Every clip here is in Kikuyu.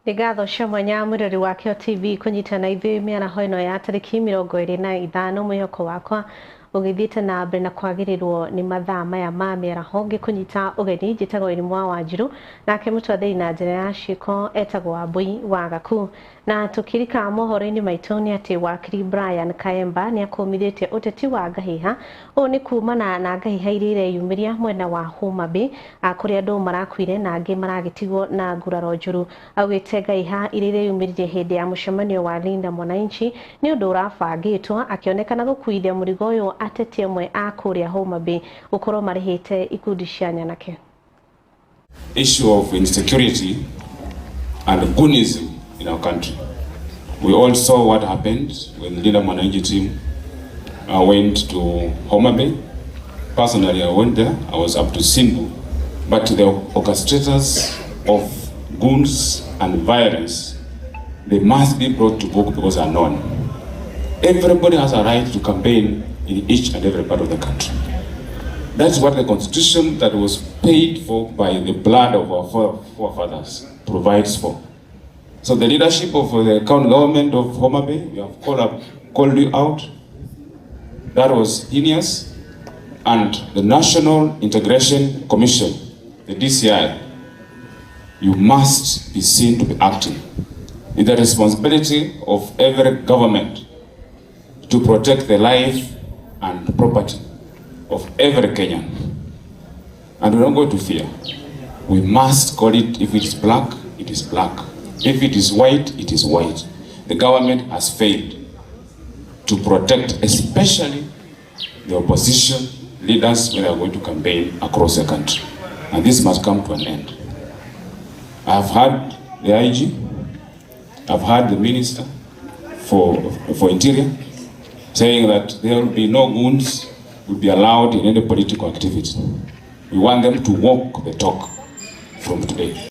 Nĩ ngatho cia mwanya mwĩrori wa Kĩo TV kũnyitana na ithuĩ mĩaraho ĩno ya tarĩki 25. Mwĩhoko wakwa ũgĩthiĩte na mbere na kwagĩrĩrwo nĩ mathaa maya ma mĩaraho. Ngĩkũnyita ũgeni, njĩtagwo Irimũ wa Wanjiru, nake mũtwathĩri na njĩra ya ciĩko etagwo Wambui wa Gaku. Na tũkĩrika mohoro-inĩ maitũ nĩ atĩ wakiri Brian Kaemba nĩ akũmithĩtie ũteti wa ngahĩha. Ũũ nĩ kumana na ngahĩha iria ireyumĩria mwena wa Homa Bay, kũrĩa andũ marakuire na angĩ maragĩtigwo na nguraro njũru. Augĩte ngahĩha iria ireyumĩririe hĩndĩ ya mũcemanio wa Linda Mwananchi nĩ ũndũ ũrabangĩtwo, akĩonekana gũkuithia mũrigo ũyũ ateti amwe a kũrĩa Homa Bay gũkorwo marĩhĩte ikundi cia nyanake. Issue of insecurity and goonism in our country. We all saw what happened when the Linda Mwananchi team went to Homa Bay. Personally, I went there. I was up to Simbu. But the orchestrators of goons and violence, they must be brought to book because they are known. Everybody has a right to campaign in each and every part of the country. That's what the constitution that was paid for by the blood of our forefathers provides for. So the leadership of the county government of Homa Bay, we have called you out. That was heinous. And the National Integration Commission, the DCI, you must be seen to be acting. It's the responsibility of every government to protect the life and property of every Kenyan. And we don't go to fear. We must call it, if it is black, it is black. If it is white, it is white. The government has failed to protect, especially the opposition leaders when they are going to campaign across the country. And this must come to an end. I've had the IG, I've had the Minister for Interior, saying that there will be no goons will be allowed in any political activity. We want them to walk the talk from today.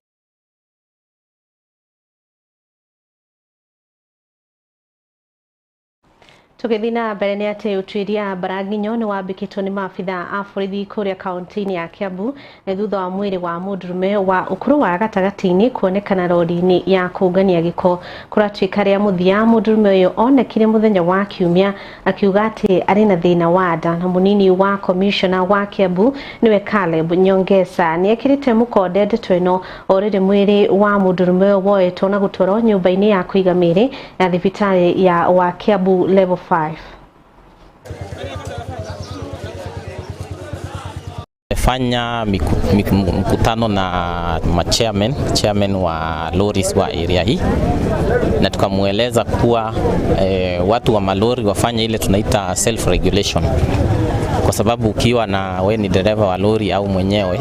Tũgĩthiĩ na mbere nĩ atĩ ũtuĩria Mbaranginyo nĩ wambĩkĩtwo nĩ maabitha a borithi kũrĩa kaunti-inĩ ya Kiambu nĩ thutha wa mwĩrĩ wa mũndũrũme wa ũkũrũ wa gatagatĩ-inĩ kuonekana rori-inĩ ya kũngania gĩko. Kũratuĩka rĩa mũthia mũndũrũme ũyũ onekire mũthenya wa Kiumia akiuga atĩ arĩ na thĩna wa nda. Na mũnini wa commissioner wa Kiambu nĩwe Caleb Nyongesa nĩ ekĩrĩte mũkonde ndeto ĩno o rĩrĩ mwĩrĩ wa mũndũrũme ũyũ woetwo na gũtwarwo nyũmba-inĩ ya kũiga mĩĩrĩ ya thibitarĩ ya wa Kiambu level 5. Fanya mkutano na chairman wa lorries wa area hii, na tukamueleza kuwa watu wa malori wafanye ile tunaita self regulation, kwa sababu ukiwa na we ni dereva wa lori au mwenyewe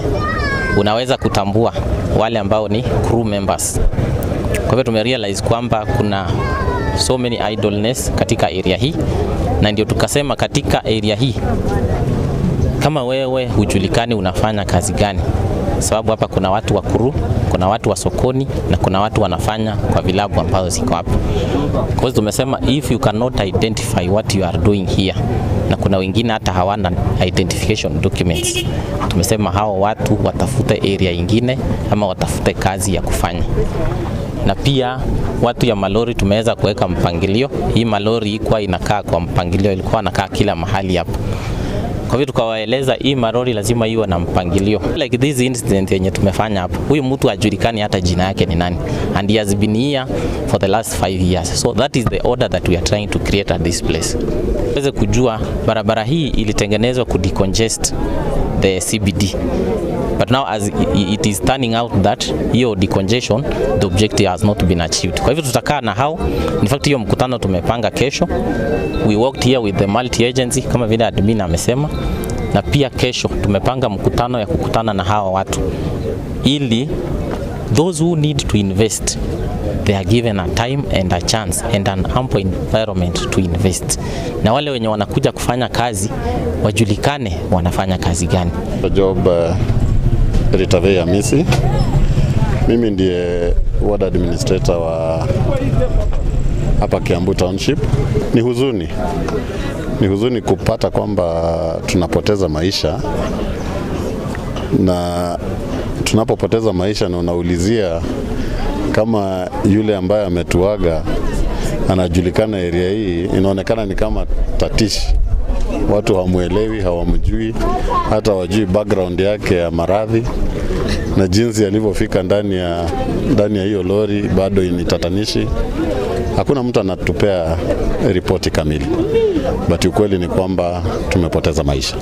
unaweza kutambua wale ambao ni crew members. Kwa hivyo tumerealize kwamba kuna so many idleness katika area hii, na ndio tukasema katika area hii kama wewe hujulikani unafanya kazi gani, sababu hapa kuna watu wa crew, kuna watu wa sokoni na kuna watu wanafanya kwa vilabu ambazo ziko hapa. Kwa hiyo tumesema if you cannot identify what you are doing here, na kuna wengine hata hawana identification documents. Tumesema hao watu watafute area ingine ama watafute kazi ya kufanya. Na pia watu ya malori tumeweza kuweka mpangilio. Hii malori ilikuwa inakaa kwa mpangilio, ilikuwa inakaa kila mahali hapa. Kwa hivyo tukawaeleza hii malori lazima iwe na mpangilio. Like this incident yenye tumefanya hapa, huyu mtu hajulikani hata jina yake ni nani, and he has been here for the last 5 years. So that is the order that we are trying to create at this place. Tuweze kujua barabara hii ilitengenezwa ku decongest the CBD. But now as it is turning out that hiyo decongestion, the objective has not been achieved. Kwa hivyo tutakaa na hao. In fact, hiyo mkutano tumepanga kesho. We worked here with the multi agency kama vile admin amesema, na pia kesho tumepanga mkutano ya kukutana na hawa watu ili those who need to invest, they are given a time and a chance and an ample environment to invest, na wale wenye wanakuja kufanya kazi wajulikane wanafanya kazi gani. Job Ritavei Hamisi. Mimi ndiye ward administrator wa hapa Kiambu Township. Ni huzuni kupata kwamba tunapoteza maisha, na tunapopoteza maisha na unaulizia kama yule ambaye ametuaga anajulikana area hii, inaonekana ni kama tatishi. Watu hawamwelewi, hawamjui, hata wajui background yake ya maradhi na jinsi alivyofika ndani ya hiyo lori bado ni tatanishi. Hakuna mtu anatupea ripoti kamili, but ukweli ni kwamba tumepoteza maisha.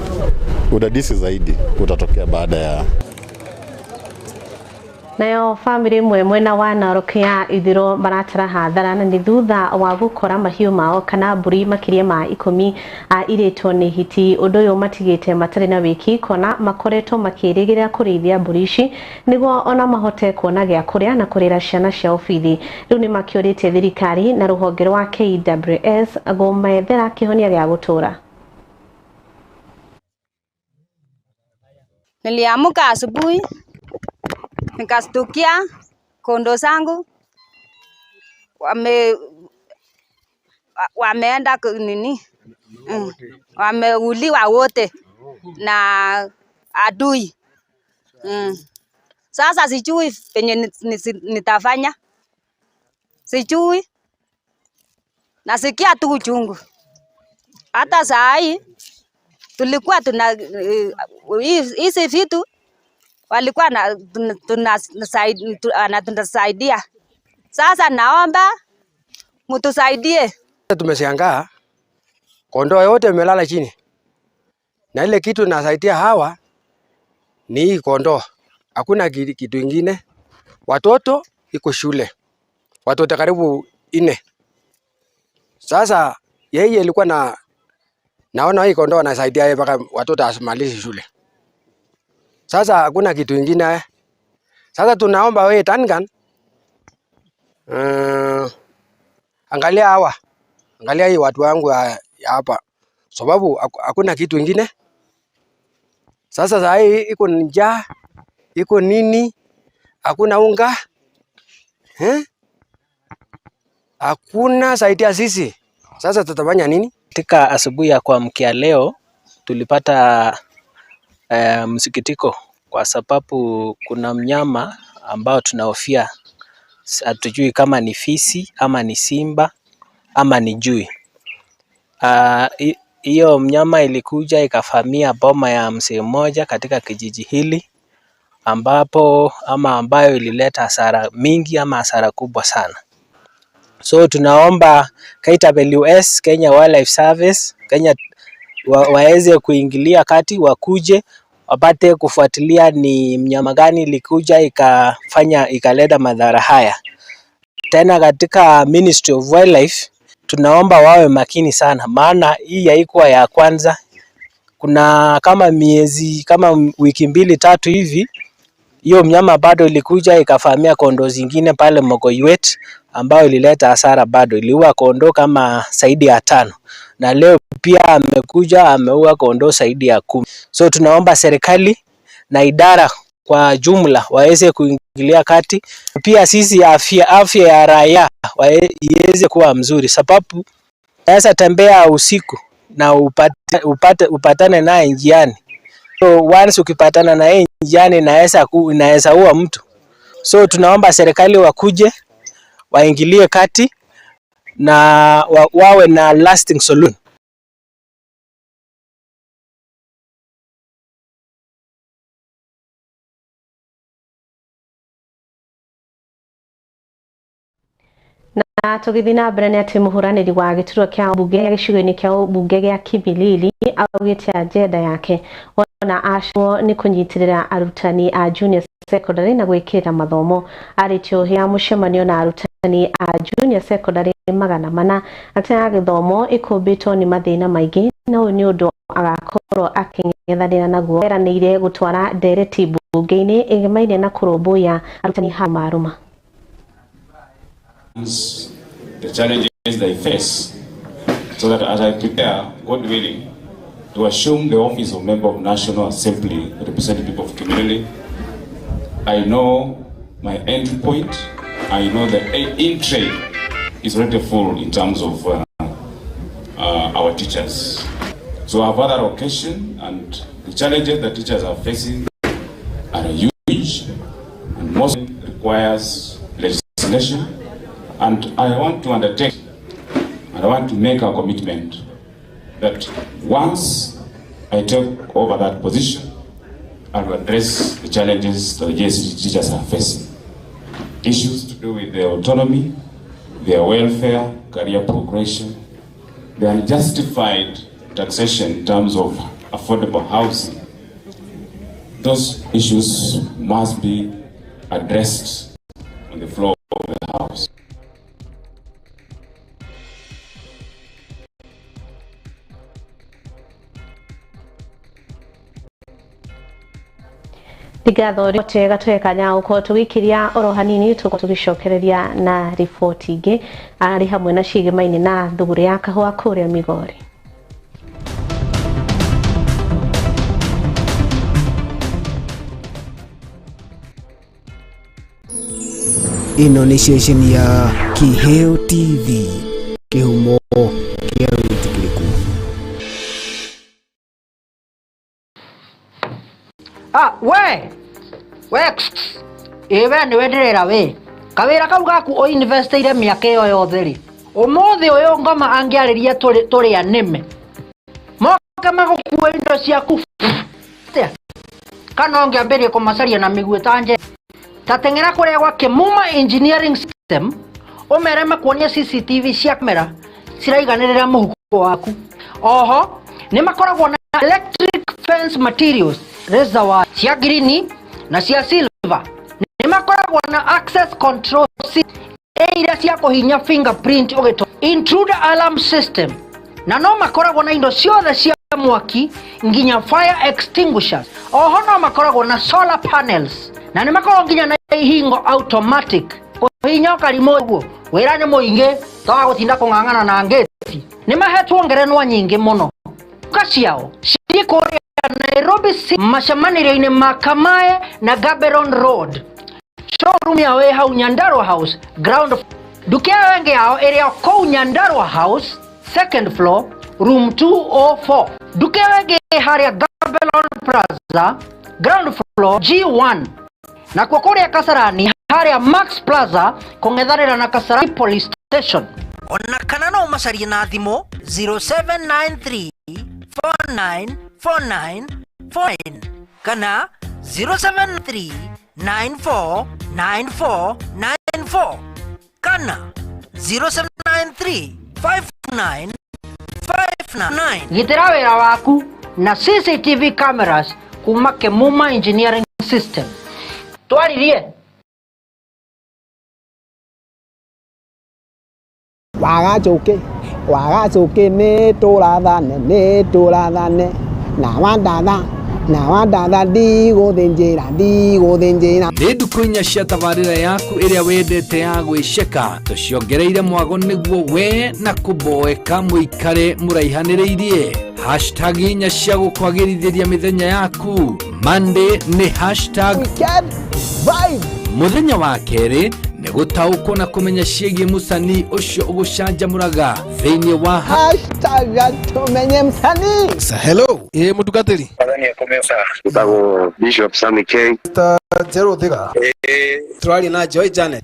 Udadisi zaidi utatokea baada ya Nayo bamĩrĩ ĩmwe mwena wa Narok ya ithiro maratara hathara na nĩ thutha wa gũkora mahiũ mao kana mbũri makĩria ma 10 irĩtwo nĩ hiti. Ũndũ ũyũ matigĩte matarĩ na wĩki, kuona makoretwo makĩrĩgĩrĩra kũrĩithia mbũri ici nĩguo ona mahote kuona gĩa kũrĩa na kũrĩra ciana ciao bithi. Rĩu nĩ makĩũrĩtie thirikari na rũhonge rwa KWS kũmethera kĩhonia gĩa gũtũra. Niliamka asubuhi nikastukia kondoo zangu wameenda nini, wameuliwa wote na adui. Sasa sijui penye nitafanya, sijui, nasikia tu uchungu. Hata saa hii tulikuwa tuna hizi vitu walikuwa na wanatusaidia. Sasa naomba mtusaidie. Tumeshangaa kondoo yote imelala chini, na ile kitu nasaidia hawa ni hii kondoo, hakuna kitu ingine. Watoto iko shule, watoto karibu ine. Sasa yeye ilikuwa na naona hii kondoo anasaidia yeye mpaka watoto asimalize shule. Sasa hakuna kitu ingine. Sasa tunaomba wewe Tangan, angalia hawa, angalia hii watu wangu ya hapa, sababu hakuna kitu ingine. Sasa saa hii iko njaa, iko nini, hakuna unga, eh? Hakuna saidia sisi. Sasa tutafanya nini? Katika asubuhi ya kuamkia leo tulipata msikitiko kwa sababu kuna mnyama ambao tunahofia, hatujui kama ni fisi ama ni simba ama ni chui. Hiyo mnyama ilikuja ikavamia boma ya mzee mmoja katika kijiji hili ambapo ama ambayo ilileta hasara mingi ama hasara kubwa sana. So tunaomba KWS, Kenya Wildlife Service, Kenya waweze kuingilia kati, wakuje wapate kufuatilia ni mnyama gani ilikuja ikafanya ikaleta madhara haya. Tena katika Ministry of Wildlife tunaomba wawe makini sana, maana hii haikuwa ya kwanza. Kuna kama miezi kama wiki mbili tatu hivi, hiyo mnyama bado ilikuja ikavamia kondoo zingine pale Mogoiwet, ambayo ilileta hasara bado, iliua kondoo kama zaidi ya tano, na leo pia amekuja ameua kondoo zaidi ya 10. So tunaomba serikali na idara kwa jumla waweze kuingilia kati, pia sisi afya ya raia iweze kuwa mzuri, sababu naweza tembea usiku na upatane naye njiani. So once ukipatana na yeye njiani inaweza ua mtu. So tunaomba serikali wakuje waingilie kati na wawe na lasting solution. Na tũgĩthiĩ na mbere nĩ atĩ mũhũranĩri wa gĩturwa kĩa mbunge gĩcigo-inĩ kĩa mbunge gĩa Kimilili augĩte agenda yake ona acwo nĩ kũnyitĩrĩra arutani a junior secondary na gwĩkĩrĩra mathomo. Arĩtie ya mũcemanio na arutani a junior secondary 400 atĩ ya gĩthomo ĩkũmbĩtwo nĩ mathĩna maingĩ na ũyũ nĩ ũndũ agakorwo akĩng'ethanĩra naguo. Eranĩire gũtwara ndereti mbunge-inĩ ĩgemaine na kũrũmbũiya arutani ha marũma. The challenges they face, so that as I prepare, God willing, to assume the office of Member of National Assembly representing people of Kimilili, I know my entry point, I know the entry is already full in terms of our teachers. So I've had that occasion, and the challenges that teachers are facing are huge, and most requires legislation. And I want to undertake, and I want to make a commitment that once I take over that position, I will address the challenges that the JSC teachers are facing. Issues to do with their autonomy, their welfare, career progression, the unjustified taxation in terms of affordable housing. Those issues must be addressed on the floor of the House. Ngatho rĩote gatweka kanya gũkorwo tũgĩkiria oro hanini tũkorwo tũgĩcokereria na riboti ingĩ arĩ hamwe na cigemaine na thũgũrĩ ya kahũa kũrĩa Migori. Ĩno nĩ ceceni ya Kiheo TV, kĩhumo kĩa wĩtĩkĩrĩku. Ah, we we ĩ we nĩwe ndĩrera we kawĩra kau gaku ũinvestĩire mĩaka ĩyo yothe rĩ, ũmũthĩ ũyũ ngoma angĩarĩria tũrĩ anĩme moke magũkue indo ciaku kana ũngĩambĩrĩria kũmacaria na mĩguĩ ta nje ta teng'era kũrĩa gwa Kĩmuma Engineering System ũmere makuonie CCTV cia kamera ciraiganĩrĩra mũhuko waku. Oho nĩ makoragwo na electric fence materials reservoir cia green na cia silver. Nĩ makoragwo na access control iria cia kũhinya fingerprint ũgĩtũ intruder alarm system, na no makoragwo na indo ciothe cia mwaki nginya fire extinguishers. Oho no makoragwo na solar panels na nĩ makoragwo nginya na ihingo automatic kũhinya ũkarimũ ũguo wĩra nĩ mũingĩ toga gũtinda kũng'ang'ana na ngĩti. Nĩ mahetwo ngerenwa nyingĩ mũno. Nduka ciao ciĩ kũrĩa Nairobi macemanĩrio-inĩ ma Kamae na Gaborone Road. Showroom yao ĩ hau Nyandarua House ground. Nduka ĩyo ĩngĩ yao ĩrĩa kũu Nyandarua House second floor room 204. Nduka ĩyo ĩngĩ ĩ harĩa Gaborone Plaza ground floor G1. Nakuo kũrĩa Kasarani harĩa Max Plaza kũng'ethanĩra na Kasarani Police Station. Ona kana no ũmacarie na thimũ 0793 4949 49 kana 073 9494 94 kana 0793 59 59. Gitĩra wĩra waku na CCTV cameras kuma Kĩmuma Engineering System. Twaririe. Wagacũkĩ nĩ tũrathane na wandatha ndigũthĩnjĩra. Nĩ ndukũ inya cia tabarĩra yaku ĩrĩa wendete ya gwĩceka tũciongereire mwago nĩguo we na kũboeka mũikare mũraihanĩrĩirie. Hashtag inya cia gũkwagĩrithĩria mĩthenya yaku. Monday nĩ hashtag weekend vibe, mũthenya wa kerĩ Nĩ gũtaũkwo na kũmenya ciĩgiĩ mũsanii ũcio ũgũcanjamũraga thĩinĩ wa hashtag tumenye msanii. Sa hello. Ĩ mũtungatĩri. Njĩtagwo Bishop Sammy K. Gerald Thiga. Tũraria na Joy Janet.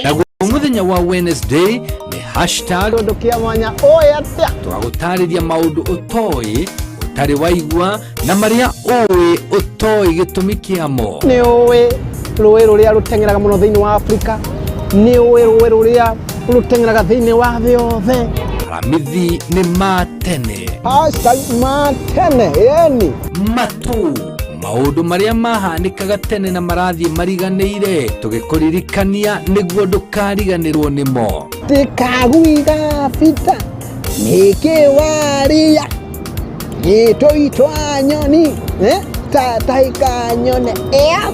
Naguo mũthenya wa Wednesday nĩ hashtag Kĩũndũ kĩa mwanya ũĩ atĩa? Tũgagũtarĩria maũndũ ũtoĩ, ũtarĩ waigua, na marĩa ũĩ ũtoĩ gĩtũmi kĩamo. Nĩ ũĩ rũĩ rũrĩa rũteng'eraga mũno thĩinĩ wa Afrika? Nĩ ũĩ rũĩ rũrĩa rũteng'eraga thĩinĩ wa thĩ yothe? Aramithi nĩ ma tene. Hashtag ma tene, yani matũ maũndũ marĩa mahanĩkaga tene na marathiĩ mariganĩire, tũgĩkũririkania nĩguo ndũkariganĩrwo nĩmo. Tikaguiga bita nĩkĩ waria gĩtũitwa nyoni tatahika nyone ĩa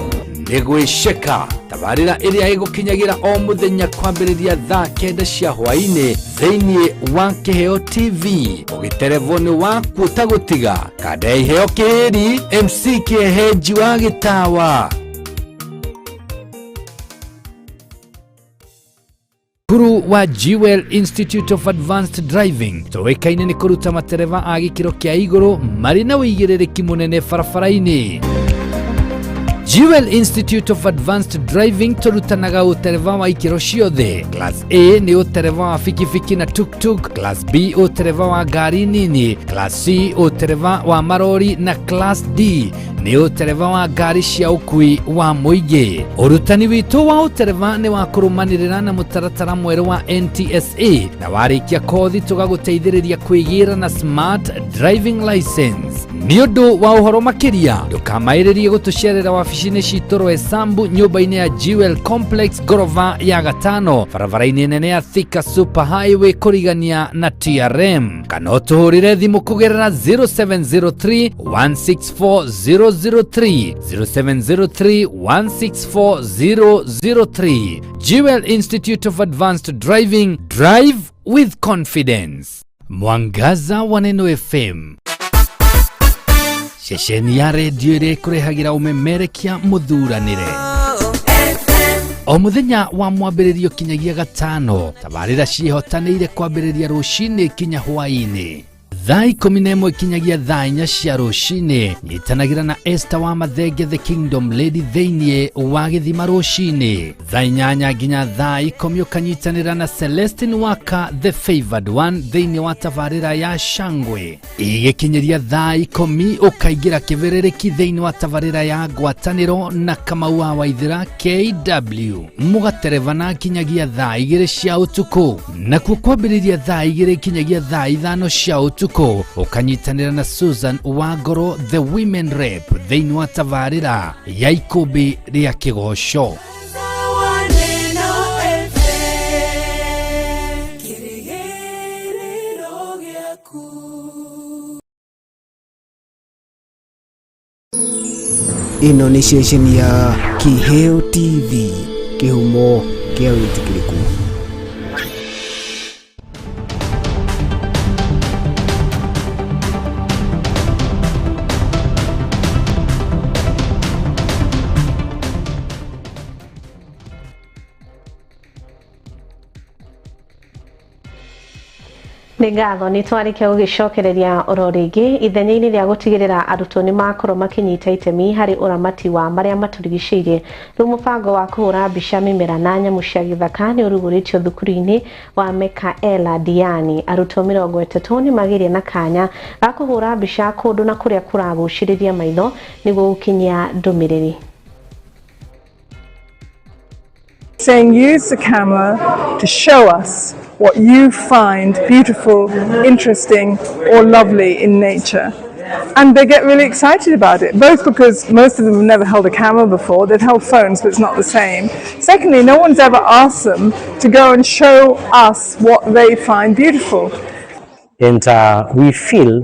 Nĩ gwĩceka tabarĩra ĩrĩa ĩgũkinyagĩra o mũthenya kwambĩrĩria thaa 9 cia hwaĩ-inĩ thĩinĩ wa Kĩheo TV, ũgĩterevwo nĩ waku ũtagũtiga kanda ya iheo kĩhĩri MC Kĩehenji wa Gĩtawa. Cukuru wa Jewel Institute of Advanced Driving tũĩkaine nĩ kũruta matereba a gĩkĩro kĩa igũrũ marĩ na ũigĩrĩrĩki mũnene barabara-inĩ. Jewel Institute of Advanced Driving tũrutanaga ũtereba wa ikĩro ciothe. Class A nĩ ũtereba wa bikibiki na tuk-tuk, Class B ũtereba wa ngari nini, Class C ũtereba wa marori na Class D nĩ ũtereba wa ngari cia ũkui wa mũingĩ. Ũrutani witũ wa ũtereba nĩ wa kũrũmanĩrĩra na mũtaratara mwerũ wa NTSA, na warĩkia kothi tũgagũteithĩrĩria kwĩgĩra na smart driving license. Nĩ ũndũ wa ũhoro makĩria ndũkamaĩrĩrie gũtũcerera wabici-inĩ citũ Roysambu, nyũmba-inĩ ya Jewel Complex, ngorova ya gatano, barabara-inĩ nene ya Thika Super Highway kũrigania na TRM, kana ũtũhũrĩre thimũ kũgerera 0703 164 003, 0703 164 003. Jewel Institute of Advanced Driving, drive with confidence. Mwangaza wa Neno FM, ceceni ya redio ĩrĩa ĩkũrehagĩra ũmemerekia mũthuranĩre o mũthenya wa mwambĩrĩrio kinyagia gatano. Tabarĩra ciĩhotanĩire kwambĩrĩria rũcinĩ kinya hwaĩ-inĩ thaa 11 kinyagia thaa 4 cia rũcinĩ. Nyitanagĩra na Esther wa Mathenge, the Kingdom Lady, thĩinĩ wa gĩthima rũcinĩ thaa 8 nginya thaa 10. Ũkanyitanĩra na Celestine Waka, the favored one, thĩinĩ wa tabarĩra ya Shangwe. Igĩkinyĩria thaa 10 ũkaingĩra kĩbĩrĩrĩki thĩinĩ wa tabarĩra ya Ngwatanĩro na Kamau wa Waithĩra KW, mũgaterebana kinyagia thaa 2 cia ũtukũ. Nakuo kwambĩrĩria thaa 2 kinyagia thaa 5 cia ũtukũ ũkanyitanĩra na Susan Wangoro, the women rep, thĩinĩ wa tabarĩra ya Ikũmbĩ rĩa Kĩgoco. Ĩno nĩ ceceni ya Kĩheo TV, kĩhumo kĩa wĩtĩkĩrĩku. Nĩ ngatho nĩ twarĩkia gũgĩcokereria oro rĩngĩ ithenya-inĩ rĩa gũtigĩrĩra arutwo nĩ makorwo makĩnyita itemi harĩ ũramati wa marĩa matũrigicĩirie. Rĩu mũbango wa kũhũra mbica mĩmera na nyamũ cia gĩthaka nĩ ũrugũrĩtio thukuru-inĩ wa Mekaela Diani. Arutwo 30 nĩ magĩire na kanya ga kũhũra mbica kũndũ na kũrĩa kũragucĩrĩria maitho nĩguo gũkinyia ndũmĩrĩri. Saying use the camera to show us what you find beautiful, interesting or lovely in nature. And they get really excited about it, both because most of them have never held a camera before. They've held phones, but it's not the same. Secondly, no one's ever asked them to go and show us what they find beautiful. And we feel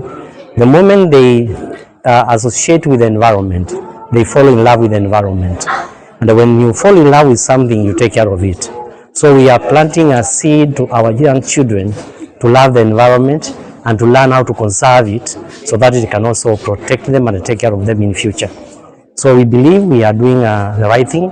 the moment they associate with the environment, they fall in love with the environment. And when you fall in love with something, you take care of it. So we are planting a seed to our young children to love the environment and to learn how to conserve it so that it can also protect them and take care of them in future. So we believe we are doing the right thing.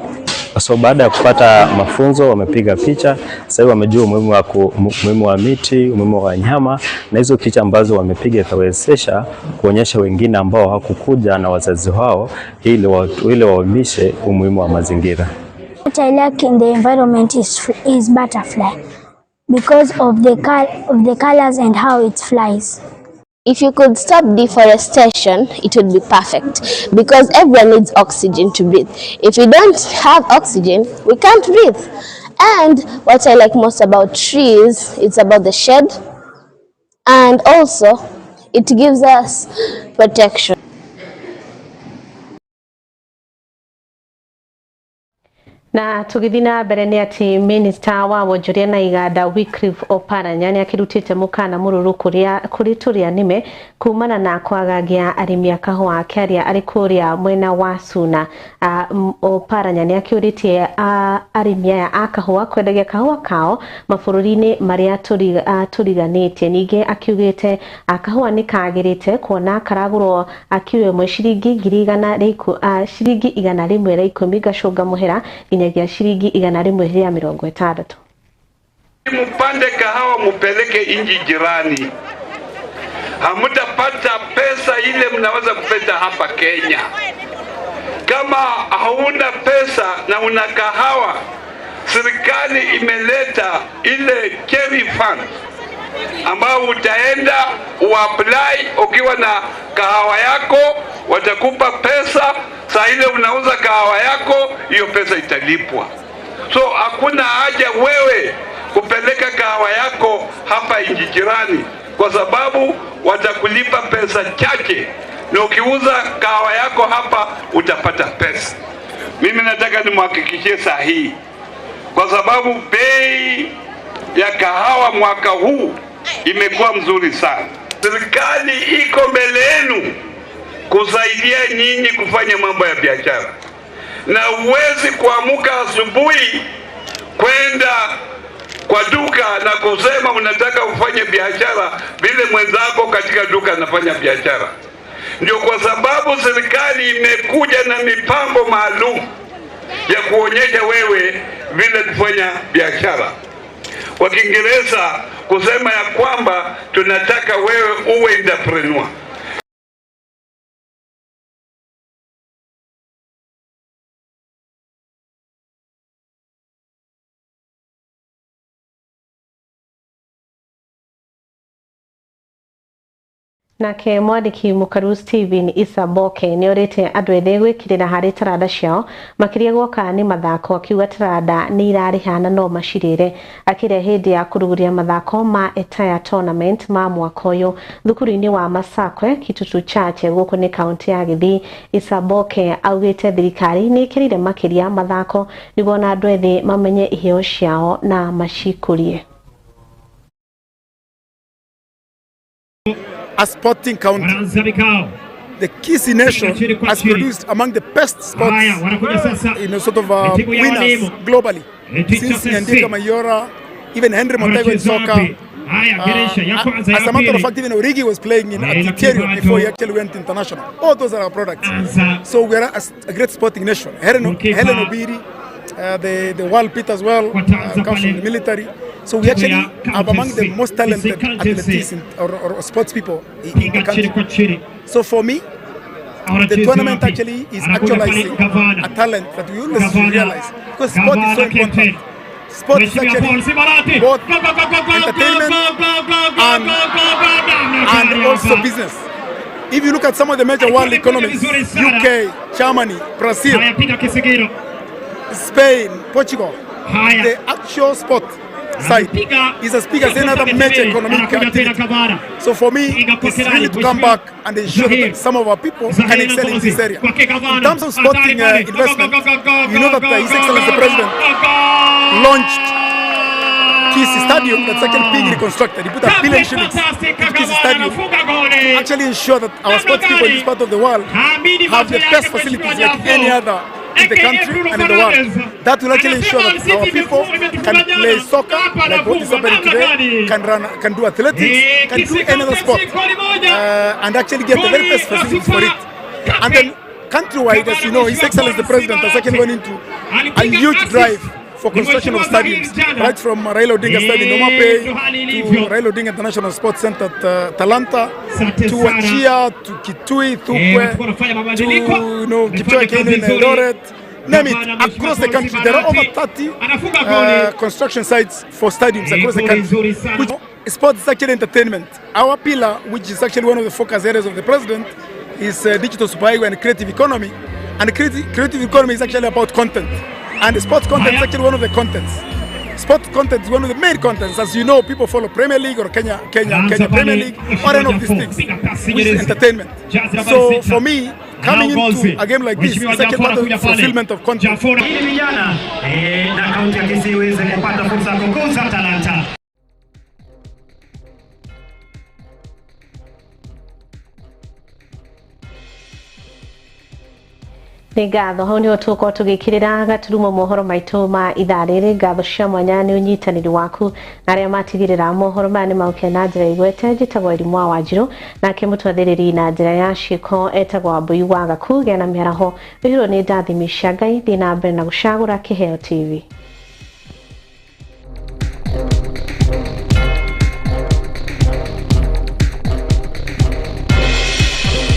So baada ya kupata mafunzo wamepiga picha, sasa hivi wamejua umuhimu wa miti, umuhimu wa wanyama, na hizo picha ambazo wamepiga itawezesha kuonyesha wengine ambao hawakukuja na wazazi wao ili waonyeshe umuhimu wa mazingira. What I like in the environment is butterfly because of the colors and how it flies. If you could stop deforestation, it would be perfect because everyone needs oxygen to breathe. If we don't have oxygen, we can't breathe. And what I like most about trees, it's about the shade, and also it gives us protection. Na tũgĩthiĩ na mbere nĩ atĩ minista wa wonjoria na iganda Wycliffe Oparanya nĩ akĩrutĩte mũkana mũrũrũ kũrĩ tũrĩa nĩme kumana na kwagagia arĩmi a kahũa akĩaria arĩ kũrĩa mwena wa Suna. Oparanya nĩ akĩũrĩtie arĩmi aya a kahũa kwendagia kahũa kao mabũrũri-inĩ marĩa tũriganĩtie. Ningĩ akiugĩte kahũa nĩ kagĩrĩte kuona karagũrwo kiro ĩmwe ciringi 110 gacũnga mũhera nginyagia ciringi 160. Mupande kahawa mupeleke inji jirani, hamutapata pesa ile mnaweza kupata hapa Kenya. Kama hauna pesa na una kahawa, serikali imeleta ile cherry fund ambao utaenda uapply ukiwa na kahawa yako, watakupa pesa. Saa ile unauza kahawa yako, hiyo pesa italipwa. So hakuna haja wewe kupeleka kahawa yako hapa nchi jirani, kwa sababu watakulipa pesa chache, na ukiuza kahawa yako hapa utapata pesa. Mimi nataka nimhakikishie saa hii, kwa sababu bei ya kahawa mwaka huu imekuwa mzuri sana. Serikali iko mbele yenu kusaidia nyinyi kufanya mambo ya biashara, na huwezi kuamka asubuhi kwenda kwa duka na kusema unataka ufanye biashara vile mwenzako katika duka anafanya biashara. Ndio kwa sababu serikali imekuja na mipango maalum ya kuonyesha wewe vile kufanya biashara. Kwa Kiingereza kusema ya kwamba tunataka wewe uwe entrepreneur. Nake mwandĩki mũkaru Stephen Isaboke nĩ orĩte andũ ethĩ gwĩkĩrĩra harĩ taranda ciao makĩria guoka nĩ mathako, akiuga taranda nĩ irarĩha na no macirĩre. Akĩrĩa hĩndĩ ya kũrugũria mathako ma Etaya Tournament ma mwaka ũyũ thukuru-inĩ wa Masakwe Kitutu Chache gũkũ nĩ kaunti ya Gĩthii. Isaboke augĩte thirikari nĩ ĩkĩrĩire makĩria mathako nĩguo ona andũ ethĩ mamenye iheo ciao na macikũrie. A sporting county. The Kisii nation has produced among the best sports, sort of winners globally. Since Nyandika Mayora, even Henry Montego in soccer. As a matter of fact, even Origi was playing in Atletico before he actually went international. All those are our products. So we are a great sporting nation. Helen Obiri, the world pit as well, comes from the military. So we actually are among the most talented athletes or sports people in the country. So for me, the tournament actually is actualizing a talent that we always realize, because sport is so important. Sport is actually both entertainment and also business. If you look at some of the major world economies, UK, Germany, Brazil, Spain, Portugal, the actual sport side is as big as any other major economic activity. So for me, it's really to come back and ensure that some of our people can excel in this area. In terms of sporting investment, you know that His Excellency the President launched Kisii Stadium that's actually being reconstructed. He put 1 billion shillings into Kisii Stadium to actually ensure that our sports people in this part of the world have the best facilities like any other in the country and in the world. That will actually ensure that our people can play soccer, like what is happening today, can run, can do athletics, can do any other sport, and actually get the very best facilities for it. And then Countrywide, as you know, His Excellency the President has actually gone into a huge drive for construction of stadiums, right from Raila Odinga Stadium in Homa Bay to Raila Odinga International Sports Center at Talanta, to Wachia, to Kitui, Thukwe, to Kipchoge Keino in Eldoret. Name it, across the country. There are over 30 construction sites for stadiums across the country. Which sports is actually entertainment. Our pillar, which is actually one of the focus areas of the president, is digital superhighway and creative economy. And creative economy is actually about content. And sports content is actually one of the contents. Sports content is one of the main contents. As you know, people follow Premier League or Kenya Premier League or any of these things, which is entertainment. So for me, coming into a game like this is actually part of the fulfillment of content. Ili vijana na kaunti ya Kisii iweze kupata fursa ya kukuza talanta. Nĩ ngatho hau nĩho tũgũkorwo tũgĩkĩrĩra gaturumo mohoro maitũ ma ithaa rĩrĩ. Ngatho cia mwanya nĩ ũnyitanĩri waku na arĩa matigĩrĩra mohoro maya nĩ maũkĩa na njĩra igwete. Njĩtagwo Irimũ wa Wanjirũ, nake mũtwathĩrĩri na njĩra ya ciĩko etagwo Wambui wa Gaku. Gĩa na mĩaraho wĩhirwo nĩ ndathimi cia Ngai. Thiĩ na mbere na gũcagũra Kĩheo TV.